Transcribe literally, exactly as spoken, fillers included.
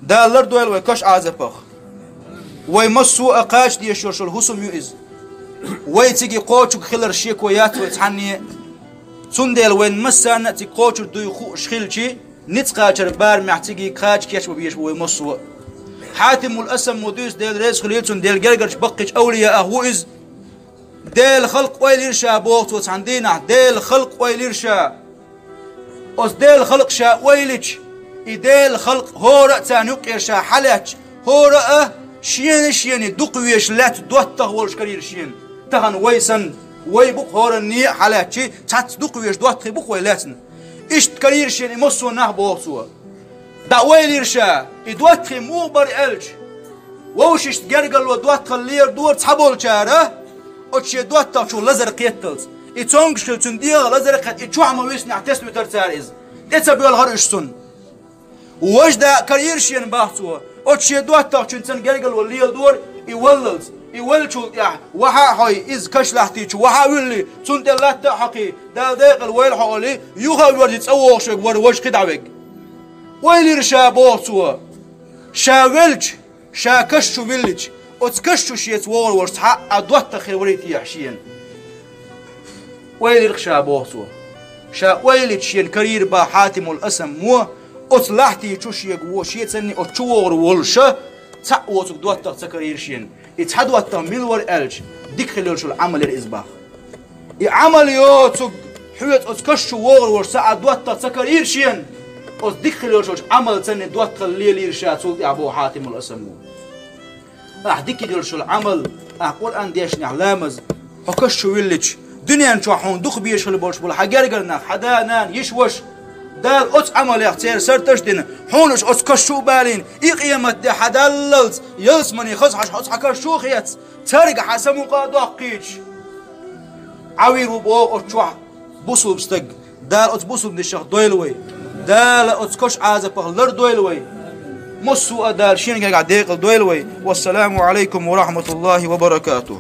Дала лардойла вай каш Ӏазапах. Вай массо а кхача дезаш йолу хӀусам ю иза. Вай цига кхочург хилар шеко яц вай цхьанне. Цундела вайн массарна а цига кхочур дуй хууш хилчи, ницкъ кхачар барамехь цига кхача кечбан безаш бу вай массо а. Хьатимул Асам ма дуьйцу, Дела реза хуьлийла цунна, Делан гергарчу баккхийчу авлияах ву иза. Делан халкъ ойла йира ша боху цо цхьана дийнахь, Делан халкъ ойла йира ша. Оцу Делан халкъ ша ойла йича, и Делан халкъ хӀора а царна юккъера ша хьалаьцча, хӀора а шена-шена дукха везаш лаьцна доттагӀа волуш карийра шена. Тахана вай санна, вай бу-кх хӀоранна а хьалаьцча, цхьацца дукха везаш доттагӀий бу-кх вай лаьцна. Иштта карийра шена и массо а нах боху цо. ДӀа ойла йира ша, и доттагӀий муха бара аьлча, вовшашна гергарло доттагӀалла леладора цхьаболчара, оцу шен доттагӀчух лазар кхетталц. И цомгуш хилла цуьнан дегӀах лазар а кхетта, и чохь ма виснехь тесна витара цара иза. ТӀе ца боьлхура уьш цунна. Важа да а карийра шена боху цо. Оцу шен доттагӀчуьнца гергарло леладора и валлалц. И валлачул тӀаьхьа, вахьа а хьой, иза каш лахьти чу вахьа а вуьллий, цунна тӀе латта а хьокхий, Дала декъала войла хьо олий, юха а воьрзи цӀа вогӀуш верг вара важа кхидӀа верг. Ойла йира ша боху цо. Ша велча, ша каш чу виллича, оцу каш чу шеца вогӀур волуш цхьа а доттагӀа хир варий техьа шена. Ойла йира-кх ша боху цо. Ша ойла йича шена карийра боху Хьатимул Асаммо, оцу лахьти чу шега вон шецанний оцу чу вогӀур волуша, цхьаъ воцург доттагӀа ца карийра шена. И цхьа доттагӀа мила вара аьлча, дика хила йолуш йолу Ӏамал яра иза боху. И Ӏамал йоцург хьоьца оцу каш чу вогӀур волуш цхьа а доттагӀа ца карийра шена, оцу дика хила йолуш йолчу Ӏамалцанний доттагӀалла лелийра ша цул тӀаьхьа боху Хьатимул Асаммо. Ахь дика йолуш йолу Ӏамал, ахь Къуръан дешнехь ламаз, хьо каш чу виллича, дуьнен чохь хьуна дукха безаш хила болуш болу хьан гергара нах, хьан да-нана, йиша-ваша. Дала оцу Ӏамалех церан сарташ а дина, хьуна уьш оцу каш чу а балийна, и къематде хьан даллалц, ялсамане хаза хьаша оцу хьан каш чу а хецна, цаьрга хьан самукъа а доккхуьйтуш. Ӏавийр ву боху оцу чохь бусулба стаг. Дала оцу бусулба дешах дойла вай. Дала оцу каш Ӏазапах лардойла вай. Массо а Дала шен гергахь декъала дойла вай. Вассаламу алайкум ва рахматуллахи ва баракатух.